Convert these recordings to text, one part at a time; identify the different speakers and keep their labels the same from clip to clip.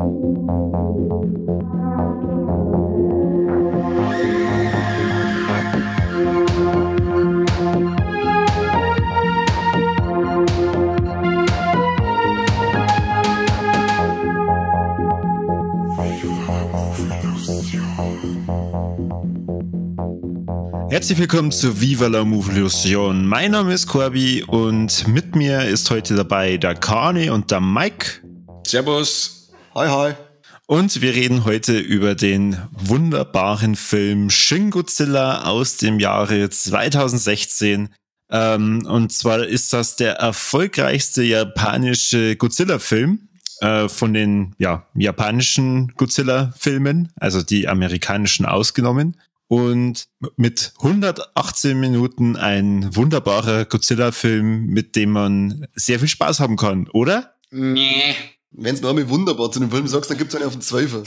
Speaker 1: Herzlich willkommen zu Viva la Movolution. Mein Name ist Corby und mit mir ist heute dabei der Kani und der Mike.
Speaker 2: Servus.
Speaker 3: Hi, hi.
Speaker 1: Und wir reden heute über den wunderbaren Film Shin Godzilla aus dem Jahre 2016. Und zwar ist das der erfolgreichste japanische Godzilla-Film von den japanischen Godzilla-Filmen, also die amerikanischen ausgenommen. Und mit 118 Minuten ein wunderbarer Godzilla-Film, mit dem man sehr viel Spaß haben kann, oder?
Speaker 2: Nee.
Speaker 3: Wenn es noch einmal wunderbar zu dem Film sagst, dann gibt's einen auf den 12er.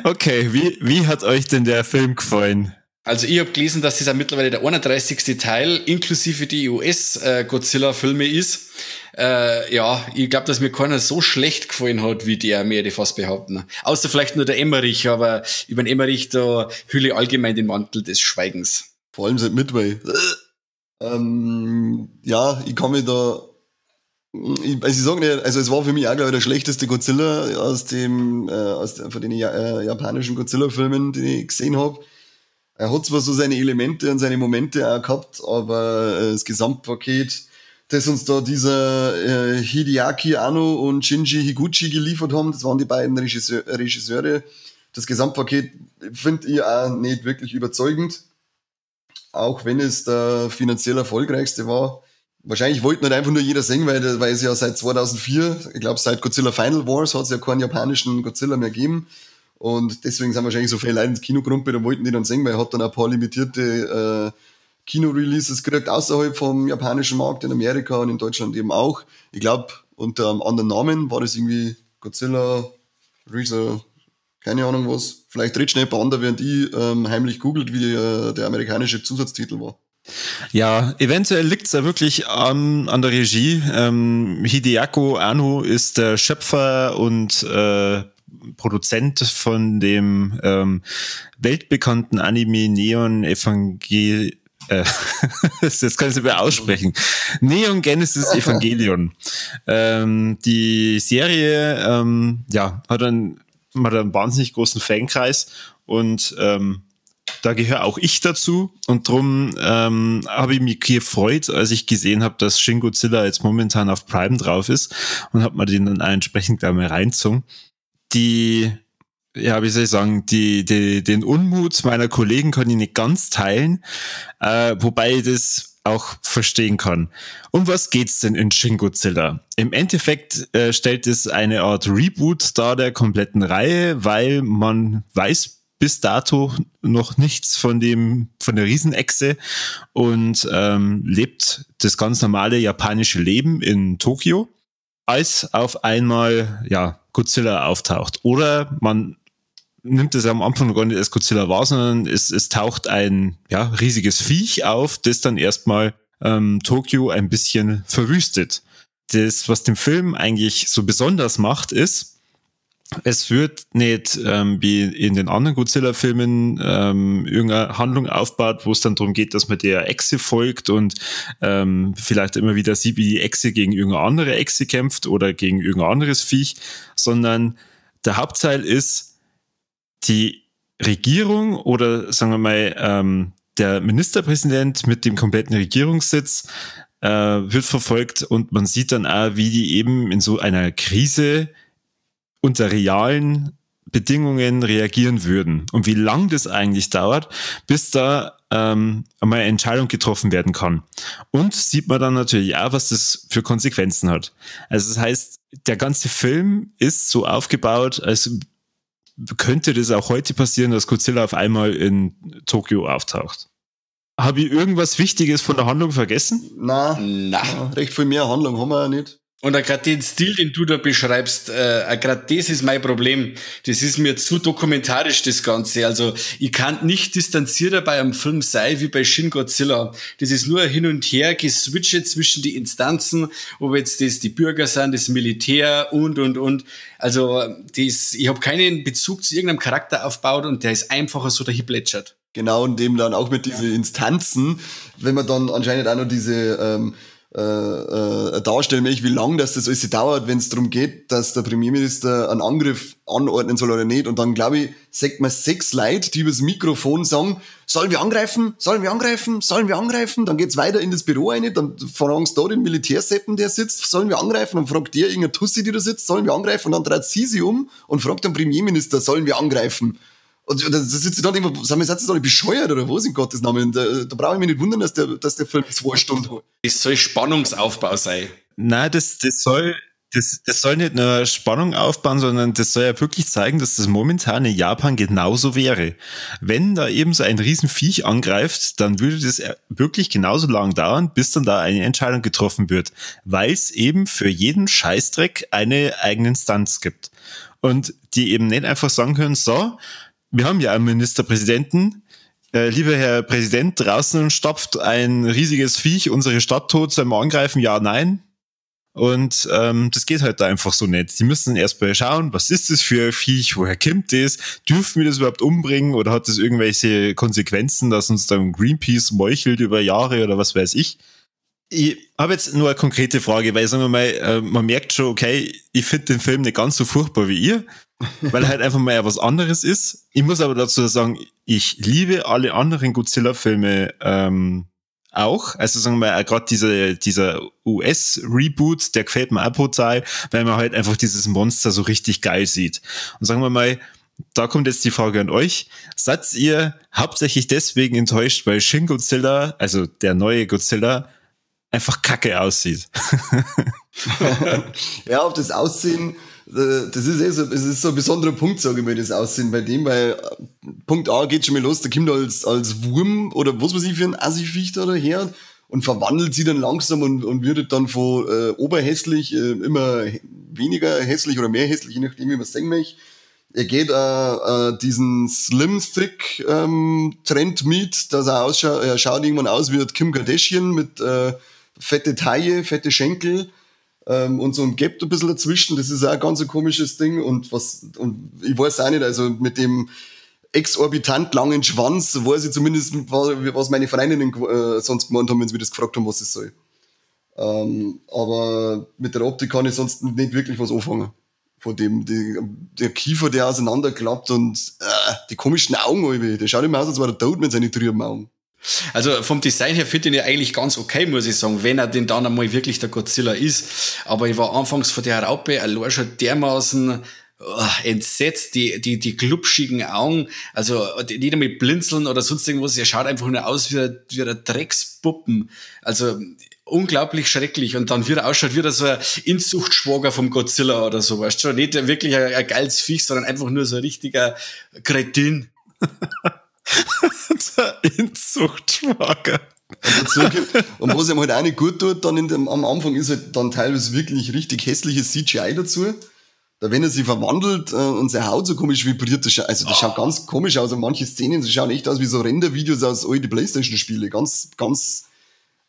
Speaker 1: Okay, wie hat euch denn der Film gefallen?
Speaker 2: Also ich habe gelesen, dass das ja mittlerweile der 31. Teil inklusive die US-Godzilla-Filme ist. Ich glaube, dass mir keiner so schlecht gefallen hat, wie der, mir die fast behaupten. Außer vielleicht nur der Emmerich, aber über den Emmerich, da hülle ich allgemein den Mantel des Schweigens.
Speaker 3: Vor allem seit Midway. Ich kann mich da... Ich sag nicht, also es war für mich auch, glaube ich, der schlechteste Godzilla von den japanischen Godzilla-Filmen, die ich gesehen habe. Er hat zwar so seine Elemente und seine Momente auch gehabt, aber das Gesamtpaket, das uns da dieser Hideaki Anno und Shinji Higuchi geliefert haben, das waren die beiden Regisseure, das Gesamtpaket finde ich auch nicht wirklich überzeugend, auch wenn es der finanziell erfolgreichste war. Wahrscheinlich wollten halt einfach nur jeder sehen, weil es ja seit 2004, ich glaube seit Godzilla Final Wars, hat es ja keinen japanischen Godzilla mehr gegeben. Und deswegen sind wahrscheinlich so viele Leute ins Kino gerumpelt und wollten die dann sehen, weil er hat dann ein paar limitierte Kino-Releases gekriegt, außerhalb vom japanischen Markt, in Amerika und in Deutschland eben auch. Ich glaube, unter einem anderen Namen war das irgendwie Godzilla, Reza, keine Ahnung was. Vielleicht redet schnell ein paar andere, während ich heimlich googelt, wie der amerikanische Zusatztitel war.
Speaker 1: Ja, eventuell liegt's da wirklich an der Regie. Hideaki Anno ist der Schöpfer und Produzent von dem weltbekannten Anime Neon Evangelion. Das kann ich nicht mehr aussprechen. Neon Genesis Evangelion. Die Serie hat einen wahnsinnig großen Fankreis und da gehöre auch ich dazu und drum habe ich mich gefreut, als ich gesehen habe, dass Shin Godzilla jetzt momentan auf Prime drauf ist und habe mir den dann auch entsprechend gleich mal reingezogen. Den Unmut meiner Kollegen kann ich nicht ganz teilen, wobei ich das auch verstehen kann. Um was geht's denn in Shin Godzilla? Im Endeffekt stellt es eine Art Reboot dar der kompletten Reihe, weil man weiß bis dato noch nichts von der Riesenechse und lebt das ganz normale japanische Leben in Tokio, als auf einmal Godzilla auftaucht. Oder man nimmt es am Anfang noch gar nicht als Godzilla wahr, sondern es taucht ein riesiges Viech auf, das dann erstmal Tokio ein bisschen verwüstet. Das, was den Film eigentlich so besonders macht, ist, es wird nicht wie in den anderen Godzilla-Filmen irgendeine Handlung aufbaut, wo es dann darum geht, dass man der Echse folgt und vielleicht immer wieder sieht, wie die Echse gegen irgendeine andere Echse kämpft oder gegen irgendein anderes Viech, sondern der Hauptteil ist, die Regierung oder sagen wir mal der Ministerpräsident mit dem kompletten Regierungssitz wird verfolgt und man sieht dann auch, wie die eben in so einer Krise unter realen Bedingungen reagieren würden und wie lang das eigentlich dauert, bis da einmal eine Entscheidung getroffen werden kann. Und sieht man dann natürlich auch, was das für Konsequenzen hat. Also das heißt, der ganze Film ist so aufgebaut, als könnte das auch heute passieren, dass Godzilla auf einmal in Tokio auftaucht. Habe ich irgendwas Wichtiges von der Handlung vergessen?
Speaker 3: Nein. Recht viel mehr Handlung haben wir ja nicht.
Speaker 2: Und auch gerade den Stil, den du da beschreibst, gerade das ist mein Problem. Das ist mir zu dokumentarisch, das Ganze. Also ich kann nicht distanzierter bei einem Film sein wie bei Shin Godzilla. Das ist nur hin und her geswitcht zwischen die Instanzen, ob jetzt das die Bürger sind, das Militär und. Also das, ich habe keinen Bezug zu irgendeinem Charakter aufgebaut und der ist einfacher so dahinplätschert.
Speaker 3: Genau, und dem dann auch mit diesen Instanzen, wenn man dann anscheinend auch noch diese darstellen möchte, wie lang das alles dauert, wenn es darum geht, dass der Premierminister einen Angriff anordnen soll oder nicht. Und dann, glaube ich, sagt man 6 Leute, die übers Mikrofon sagen, sollen wir angreifen? Sollen wir angreifen? Sollen wir angreifen? Dann geht's weiter in das Büro rein, dann fragen sie da den Militärseppen, der sitzt, sollen wir angreifen? Dann fragt der irgendeine Tussi, die da sitzt, sollen wir angreifen? Und dann dreht sie sich um und fragt den Premierminister, sollen wir angreifen? Und da sitzt sie dann immer, sagen wir, seid ihr alle bescheuert oder was in Gottes Namen? Da brauche ich mich nicht wundern, dass der Film 2 Stunden hat.
Speaker 2: Das soll Spannungsaufbau sein.
Speaker 1: Nein, das soll nicht nur Spannung aufbauen, sondern das soll ja wirklich zeigen, dass das momentan in Japan genauso wäre. Wenn da eben so ein Riesenviech angreift, dann würde das wirklich genauso lang dauern, bis dann da eine Entscheidung getroffen wird, weil es eben für jeden Scheißdreck eine eigene Instanz gibt. Und die eben nicht einfach sagen können, so, wir haben ja einen Ministerpräsidenten. Lieber Herr Präsident, draußen stapft ein riesiges Viech unsere Stadt tot, sollen wir angreifen? Ja, nein. Und das geht halt da einfach so nicht. Die müssen erst mal schauen, was ist das für ein Viech, woher kommt das? Dürfen wir das überhaupt umbringen oder hat das irgendwelche Konsequenzen, dass uns dann Greenpeace meuchelt über Jahre oder was weiß ich? Ich habe jetzt nur eine konkrete Frage, weil, sagen wir mal, man merkt schon, okay, ich finde den Film nicht ganz so furchtbar wie ihr, weil er halt einfach mal was anderes ist. Ich muss aber dazu sagen, ich liebe alle anderen Godzilla-Filme auch. Also sagen wir mal, gerade dieser US-Reboot, der gefällt mir auch brutal, weil man halt einfach dieses Monster so richtig geil sieht. Und sagen wir mal, da kommt jetzt die Frage an euch. Seid ihr hauptsächlich deswegen enttäuscht, weil Shin Godzilla, also der neue Godzilla, einfach kacke aussieht?
Speaker 3: Ja, auf das Aussehen, das ist eh so, es ist so ein besonderer Punkt, sage ich mal, das Aussehen bei dem, weil Punkt A geht schon mal los, der kommt als Wurm oder was weiß ich für ein Assi-Viech da daher und verwandelt sie dann langsam und wird dann von oberhässlich immer weniger hässlich oder mehr hässlich, je nachdem, wie man es sehen möchte. Er geht diesen Slim-Thick Trend mit, dass er ausschaut, er schaut irgendwann aus wie Kim Kardashian mit fette Taille, fette Schenkel und so ein Gap ein bisschen dazwischen. Das ist auch ein ganz ein komisches Ding. Und ich weiß auch nicht, also mit dem exorbitant langen Schwanz weiß ich zumindest, was meine Freundinnen sonst gemeint haben, wenn sie mir das gefragt haben, was es soll. Aber mit der Optik kann ich sonst nicht wirklich was anfangen. Von dem, der Kiefer, der auseinanderklappt und die komischen Augen, der schaut immer aus, als wäre er tot mit seinen trüben Augen.
Speaker 2: Also vom Design her finde ich ihn ja eigentlich ganz okay, muss ich sagen, wenn er denn dann einmal wirklich der Godzilla ist. Aber ich war anfangs von der Raupe allein schon dermaßen entsetzt, die glubschigen Augen, also nicht einmal blinzeln oder sonst irgendwas, er schaut einfach nur aus wie der Dreckspuppen. Also unglaublich schrecklich. Und dann wie er ausschaut, wie er so ein Inzuchtschwager vom Godzilla oder so, weißt du schon? Nicht wirklich ein geiles Viech, sondern einfach nur so ein richtiger Kretin.
Speaker 1: Der Inzuchtschwager.
Speaker 3: Und was ihm halt auch nicht gut tut, dann am Anfang ist halt dann teilweise wirklich richtig hässliches CGI dazu. Da, wenn er sich verwandelt und seine Haut so komisch vibriert, das schaut ganz komisch aus. Und manche Szenen, die schauen echt aus wie so Rendervideos aus alten Playstation-Spiele. Ganz, ganz,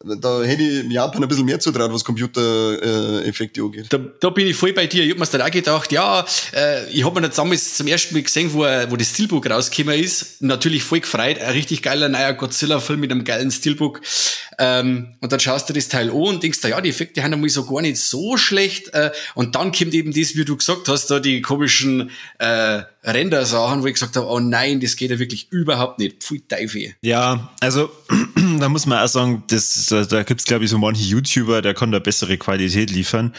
Speaker 3: da hätte ich in Japan ein bisschen mehr zutraut, was Computereffekte angeht.
Speaker 2: Da bin ich voll bei dir. Ich hab mir's dann auch gedacht, ja, ich hab mir das damals zum ersten Mal gesehen, wo das Steelbook rausgekommen ist. Natürlich voll gefreut. Ein richtig geiler neuer Godzilla-Film mit einem geilen Steelbook. Und dann schaust du das Teil an und denkst da, ja, die Effekte haben einmal so gar nicht so schlecht. Und dann kommt eben das, wie du gesagt hast, da die komischen Render-Sachen, wo ich gesagt habe, oh nein, das geht ja wirklich überhaupt nicht. Pfui Teufel.
Speaker 1: Ja, also da muss man auch sagen, da gibt's, glaube ich, so manche YouTuber, der kann da bessere Qualität liefern.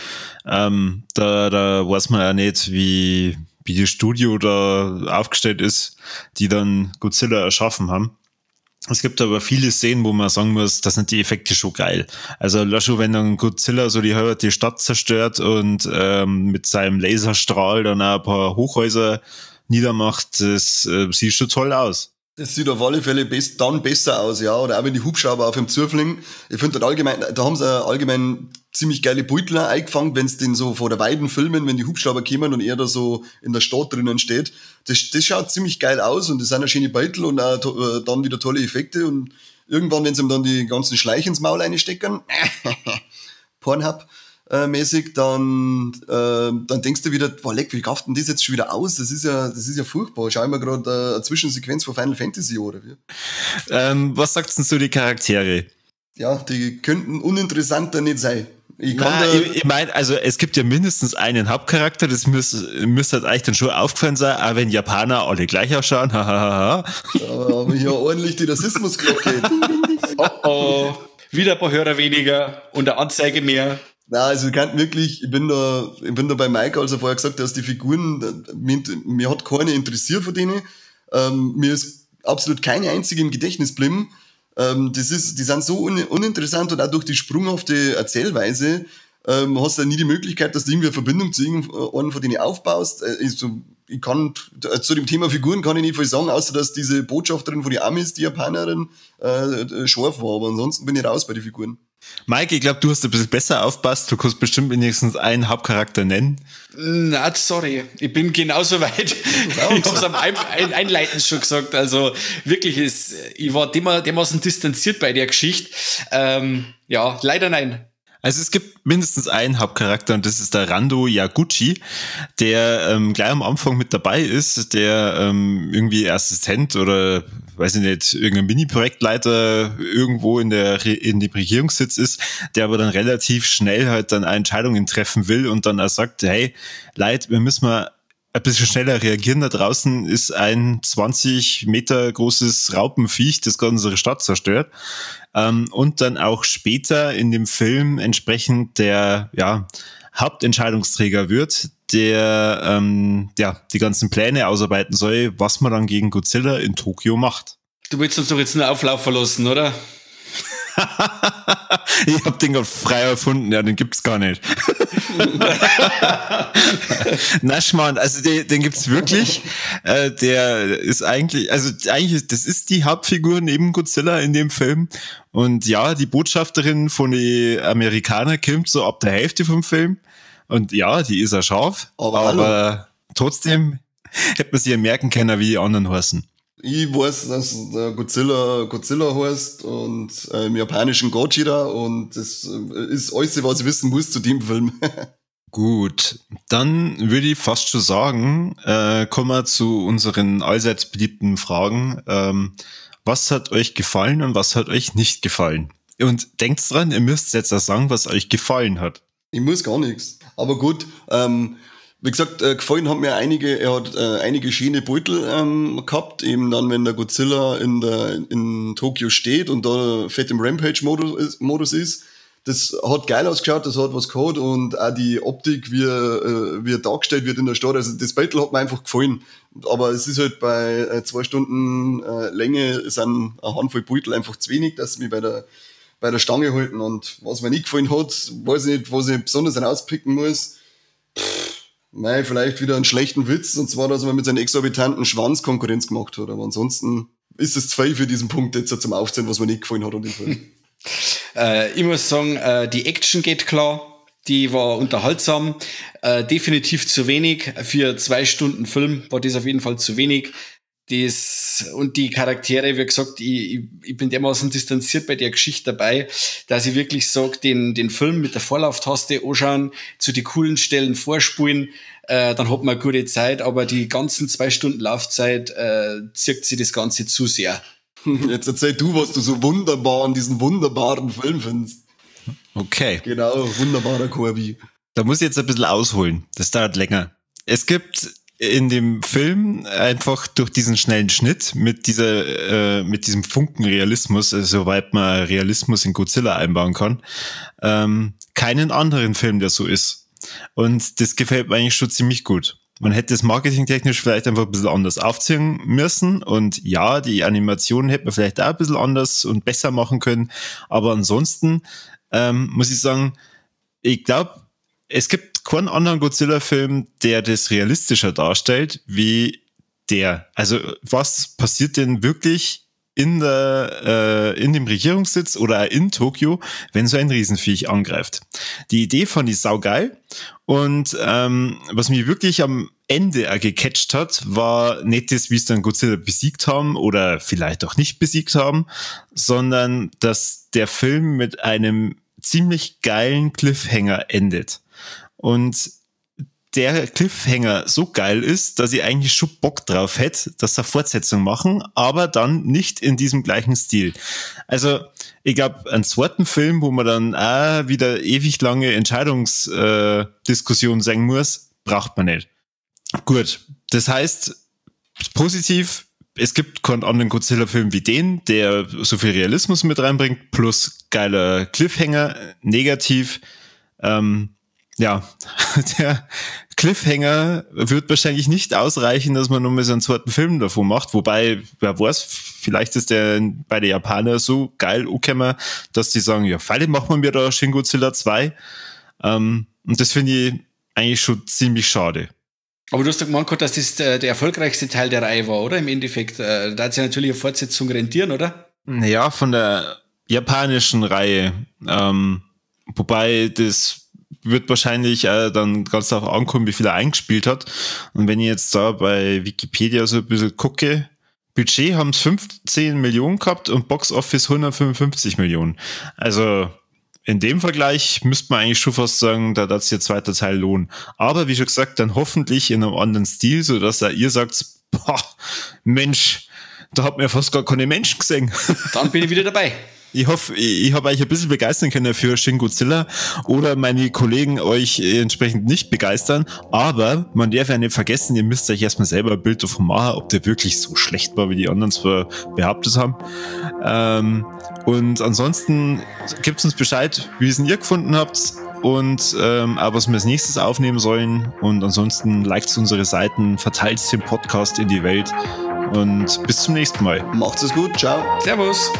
Speaker 1: Da weiß man ja nicht, wie das Studio da aufgestellt ist, die dann Godzilla erschaffen haben. Es gibt aber viele Szenen, wo man sagen muss, das sind die Effekte schon geil. Also schon, wenn dann Godzilla so die halbe Stadt zerstört und mit seinem Laserstrahl dann auch ein paar Hochhäuser niedermacht, das sieht schon toll aus.
Speaker 3: Das sieht auf alle Fälle dann besser aus, ja. Oder auch wenn die Hubschrauber auf ihm zufliegen. Ich finde allgemein, da haben sie allgemein ziemlich geile Beutel eingefangen, wenn es den so vor der beiden Filmen, wenn die Hubschrauber kommen und er da so in der Stadt drinnen steht. Das schaut ziemlich geil aus und das sind auch schöne Beutel und auch dann wieder tolle Effekte. Und irgendwann, wenn sie ihm dann die ganzen Schleich ins Maul einstecken, Pornhub mäßig, dann denkst du wieder, boah, leck, wie kauft denn das jetzt schon wieder aus? Das ist ja furchtbar. Schau ich mir gerade eine Zwischensequenz von Final Fantasy oder wie?
Speaker 1: Was sagst denn zu die Charaktere?
Speaker 3: Ja, die könnten uninteressanter nicht sein.
Speaker 1: Ich meine, also es gibt ja mindestens einen Hauptcharakter, das müsste halt eigentlich dann schon aufgefallen sein, auch wenn Japaner alle gleich ausschauen.
Speaker 3: Hahaha. Aber hier ordentlich die Rassismusglocke.
Speaker 2: Oh oh, wieder ein paar Hörer weniger und eine Anzeige mehr.
Speaker 3: Na, also ich kann wirklich, ich bin da bei Mike, als er vorher gesagt hat, dass die Figuren, mir hat keine interessiert von denen. Mir ist absolut keine einzige im Gedächtnis geblieben. Die sind so uninteressant und auch durch die sprunghafte Erzählweise hast du ja nie die Möglichkeit, dass du irgendwie eine Verbindung zu irgendeinem von denen aufbaust. Ich kann zu dem Thema Figuren kann ich nicht viel sagen, außer dass diese Botschafterin von den Amis, die Japanerin, scharf war. Aber ansonsten bin ich raus bei den Figuren.
Speaker 1: Mike, ich glaube, du hast ein bisschen besser aufpasst. Du kannst bestimmt wenigstens einen Hauptcharakter nennen.
Speaker 2: Na, sorry. Ich bin genauso weit. Ich hab's am Einleiten schon gesagt. Also wirklich, ich war dermaßen distanziert bei der Geschichte. Ja, leider nein.
Speaker 1: Also es gibt mindestens einen Hauptcharakter und das ist der Rando Yaguchi, der gleich am Anfang mit dabei ist, der irgendwie Assistent oder weiß ich nicht, irgendein Mini-Projektleiter irgendwo in dem Regierungssitz ist, der aber dann relativ schnell halt dann Entscheidungen treffen will und dann auch sagt, hey, Leute, wir müssen mal ein bisschen schneller reagieren. Da draußen ist ein 20 Meter großes Raupenviech, das gerade unsere Stadt zerstört. Und dann auch später in dem Film entsprechend der Hauptentscheidungsträger wird, der die ganzen Pläne ausarbeiten soll, was man dann gegen Godzilla in Tokio macht.
Speaker 2: Du willst uns doch jetzt nur auflaufen lassen, oder?
Speaker 1: Ich hab den gerade frei erfunden, ja, den gibt's gar nicht. Na, Schmarrn, also den gibt's wirklich. Der ist eigentlich, also eigentlich, das ist die Hauptfigur neben Godzilla in dem Film. Und ja, die Botschafterin von den Amerikanern kommt so ab der Hälfte vom Film. Und ja, die ist ja scharf, aber trotzdem hätte man sich ja merken können, wie die anderen heißen.
Speaker 3: Ich weiß, dass der Godzilla heißt und im japanischen Gojira und das ist alles, was ich wissen muss zu dem Film.
Speaker 1: Gut, dann würde ich fast schon sagen, kommen wir zu unseren allseits beliebten Fragen. Was hat euch gefallen und was hat euch nicht gefallen? Und denkt dran, ihr müsst jetzt auch sagen, was euch gefallen hat.
Speaker 3: Ich muss gar nichts. Aber gut, wie gesagt, gefallen hat mir einige, er hat einige schöne Beutel gehabt, eben dann, wenn der Godzilla in Tokio steht und da fett im Rampage-Modus ist. Das hat geil ausgeschaut, das hat was gehabt und auch die Optik, wie er dargestellt wird in der Stadt, also das Beutel hat mir einfach gefallen. Aber es ist halt bei 2 Stunden Länge sind eine Handvoll Beutel einfach zu wenig, dass sie mich bei der Stange halten. Und was mir nicht gefallen hat, weiß ich nicht, was ich besonders rauspicken muss. Mei, vielleicht wieder einen schlechten Witz, und zwar, dass man mit seinem exorbitanten Schwanz Konkurrenz gemacht hat. Aber ansonsten ist es zu viel für diesen Punkt jetzt zum Aufzählen, was mir nicht gefallen hat an dem Film.
Speaker 2: Ich muss sagen, die Action geht klar, die war unterhaltsam, definitiv zu wenig. Für 2 Stunden Film war das auf jeden Fall zu wenig. Das, und die Charaktere, wie gesagt, ich bin dermaßen distanziert bei der Geschichte dabei, dass ich wirklich sage, den Film mit der Vorlauftaste anschauen, zu die coolen Stellen vorspulen, dann hat man eine gute Zeit, aber die ganzen 2 Stunden Laufzeit zirkt sich das Ganze zu sehr.
Speaker 3: Jetzt erzähl du, was du so wunderbar an diesem wunderbaren Film findest.
Speaker 1: Okay.
Speaker 3: Genau, wunderbarer Corby.
Speaker 1: Da muss ich jetzt ein bisschen ausholen. Das dauert länger. Es gibt in dem Film einfach durch diesen schnellen Schnitt mit diesem Funken Realismus, also soweit man Realismus in Godzilla einbauen kann, keinen anderen Film, der so ist. Und das gefällt mir eigentlich schon ziemlich gut. Man hätte es marketingtechnisch vielleicht einfach ein bisschen anders aufziehen müssen und ja, die Animation hätte man vielleicht auch ein bisschen anders und besser machen können, aber ansonsten muss ich sagen, ich glaube, es gibt keinen anderen Godzilla-Film, der das realistischer darstellt, wie der? Also was passiert denn wirklich in dem Regierungssitz oder in Tokio, wenn so ein Riesenviech angreift? Die Idee fand ich saugeil und was mich wirklich am Ende gecatcht hat, war nicht das, wie es dann Godzilla besiegt haben oder vielleicht auch nicht besiegt haben, sondern dass der Film mit einem ziemlich geilen Cliffhanger endet. Und der Cliffhanger so geil ist, dass ich eigentlich schon Bock drauf hätte, dass sie eine Fortsetzung machen, aber dann nicht in diesem gleichen Stil. Also, ich glaube, einen zweiten Film, wo man dann auch wieder ewig lange Entscheidungsdiskussion sein muss, braucht man nicht. Gut, das heißt, positiv, es gibt keinen anderen Godzilla-Film wie den, der so viel Realismus mit reinbringt, plus geiler Cliffhanger. Negativ, ja, der Cliffhanger wird wahrscheinlich nicht ausreichen, dass man nochmal so einen zweiten Film davon macht. Wobei, wer weiß, vielleicht ist der bei den Japanern so geil angekommen, dass die sagen, ja, freilich machen wir da Shin Godzilla 2. Und das finde ich eigentlich schon ziemlich schade.
Speaker 2: Aber du hast doch gemeint, dass das der erfolgreichste Teil der Reihe war, oder? Im Endeffekt, da hat sich natürlich eine Fortsetzung rentieren, oder?
Speaker 1: Ja, von der japanischen Reihe. Wobei das wird wahrscheinlich dann ganz darauf ankommen, wie viel er eingespielt hat. Und wenn ich jetzt da bei Wikipedia so ein bisschen gucke, Budget haben es 15 Millionen gehabt und Box Office 155 Millionen. Also in dem Vergleich müsste man eigentlich schon fast sagen, da darf sich der zweite Teil lohnen. Aber wie schon gesagt, dann hoffentlich in einem anderen Stil, sodass ihr sagt, boah, Mensch, da hat man ja fast gar keine Menschen gesehen.
Speaker 2: Dann bin ich wieder dabei.
Speaker 1: Ich hoffe, ich habe euch ein bisschen begeistern können für Shin Godzilla oder meine Kollegen euch entsprechend nicht begeistern. Aber man darf ja nicht vergessen, ihr müsst euch erstmal selber ein Bild davon machen, ob der wirklich so schlecht war, wie die anderen zwar behauptet haben. Und ansonsten gebt uns Bescheid, wie es denn ihr gefunden habt und auch was wir als nächstes aufnehmen sollen. Und ansonsten liked unsere Seiten, verteilt den Podcast in die Welt und bis zum nächsten Mal.
Speaker 3: Macht's es gut, ciao.
Speaker 2: Servus.